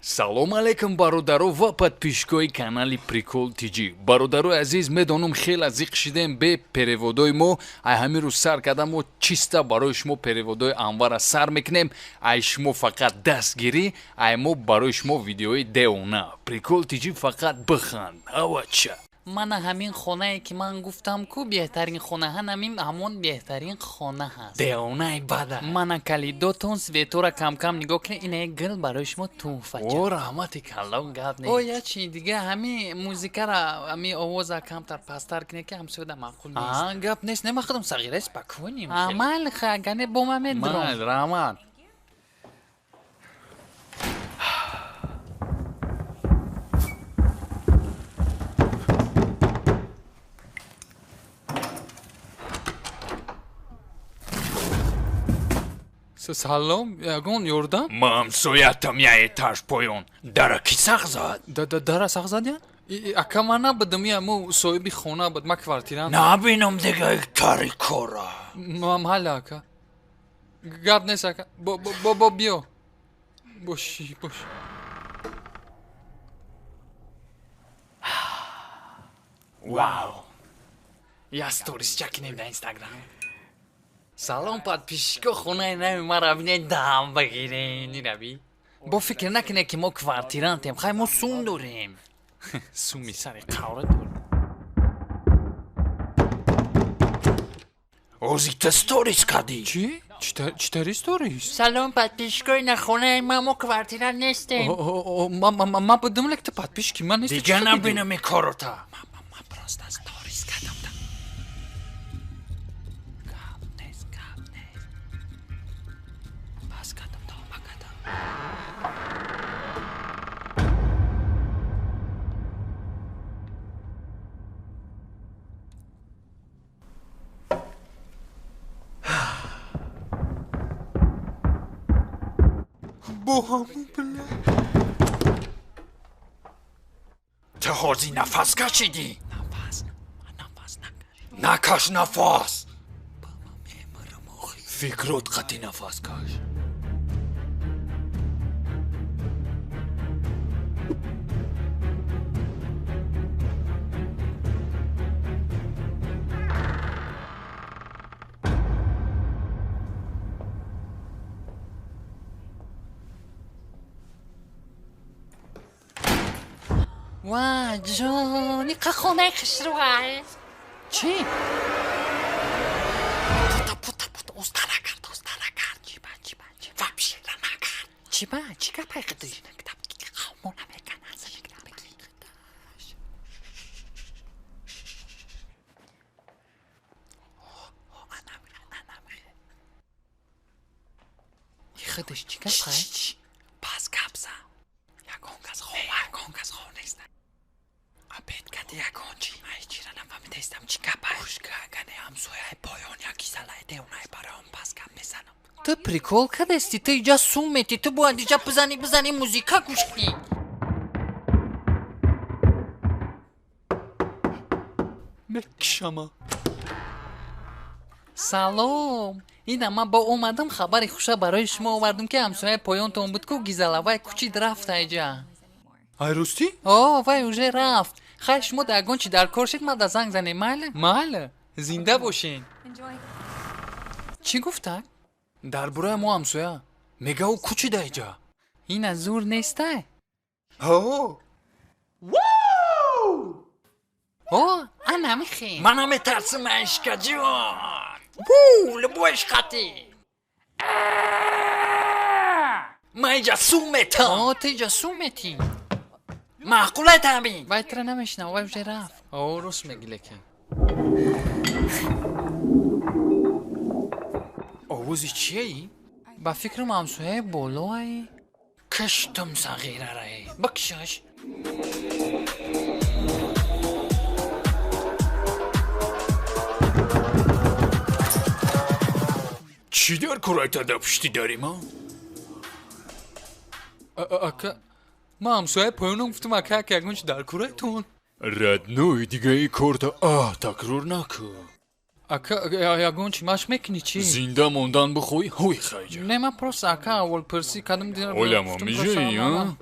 Салом алейкум, бародаро ва подписчикои канали Прикол ТЖ. Бародарои азиз, медонам, хеле зиқ шидем бе переводои мо. Ай ҳамин рӯз сар карда мо чиста барои шумо переводои Анвара сар мекунем. Ай шумо фақат дастгирӣ, ай мо барои шумо видеои девона. Прикол ТЖ, фақат биханд. Авача. Мана ҳамин хонае, ки ман гуфтам ку, беҳтарин хона, ҳанамин ҳамон беҳтарин хона ҳаст. Девонаи бада. Мана калидотон, светора камкам нигоҳ кунед, инаи гул барои шумо тӯҳфача. О, раҳмати калон, гап нест. О, я чи дига, ҳами музикара, ҳами овоза камтар пасттар кунед, ки ҳамсояда маъқул нест. А, гап нест, нема худам сағира спокойный. Майли, агане бо ман медурам. Майли, раҳмат. Салом, ягон ёрдам? Ман ҳамсоятам, я этаж поён. Дара ки сақ зад? Дара сақ задиян? Ака, ман набудам, я мо соҳиби хона буд, ман квартирант. Набинам дига тари кора. Майли, ака. Гап нест, ака. Бо биё. Боши, бош. Вау. Я сторисча кинем дар Инстаграм. Салом, подписчико, хонаи нави маро бинед, дам бигирен, ираби. Бо фикр накунед, ки мо квартирантем, хай мо сум дорем. Суми сари қавра дорем. Ози ту сторис кардӣ? Чӣ? Чӣ тари сторис? Салом, подписчикои, на хонаи ма, мо квартирант нестем. Ма будам, лек ту подписчики ман нести. Дига набинам ин корота. Ма просто сторис кардам. Гап нест, гап нест. Бас кардам, тавба кардам. Бо ҳамун била. Ту ҳозир нафас кашидӣ? Нафас, ман нафас накашидам. Накаш нафас. Баба, мемирам охи. Фикрот қатъи нафас каш. Ва, ҷон, иқа хонаи хушрӯай. Чӣ? Пута, пута, пута, уста накард, уста накард. Чӣ ба, чӣ ба, чӣ ба? Вообще накард. Чӣ ба, чӣ гапай қиди? Қавмо намеканад. Худаш чӣ гапай? Пас гап зан. Ягон кас хо, ягон кас хо нест. Обед кади ягон чӣ? Ман ҳечира нафаҳмидаистам, чӣ гапай. Хушка, агане ҳамсояи поён яки залаи девонаи, барои он пас гап мезанам. Ту прикол кардасти, ту иҷа сум метӣ, ту бояд иҷа бизанӣ, бизанӣ, музика гӯш кунӣ. Мекшама. Салом. Ина ман бо омадам, хабари хуша барои шумо овардам, ки ҳамсояи поёнтон буд ку, гизала, вай кӯчид, рафт айҷа. Ай, ростӣ? О, вай уже рафт. Хай, шумо да ягон чи дар кор шид, ман да занг занем, майли? Майли. Зинда бошен. Чӣ гуфтак? Дар бораи мо ҳамсоя. Мега, ӯ кӯчид айҷа. Ина зур нестай? Ҳо. О, ана михе. Ман наметарсам, айшкаҷон. Ву, любоиш қатӣ. Ман иҷа сум метам. О, ту иҷа сум метӣ. Маъқулай таъмин. Вай тура намешинав, вай уже рафт. О, рост мегӣ, лекин. Овози чияи? Ба фикрам, ҳамсояи болоай. Киштум сағирарае. Бикшаш. Чӣ дар курайта да пушти дари ма? Ака, ман ҳамсояи поёнам, гуфтам, ака, як ягон чи дар курайтон. Родной, дига ин корта аҳ такрор накун. Ака, ягон чи маш мекунӣ, чӣ? Зинда мондан бихоҳӣ, ҳуй хайҷа. Не, ман просто, ака, аввалпурсӣ кардам. Олямо мижаи, а?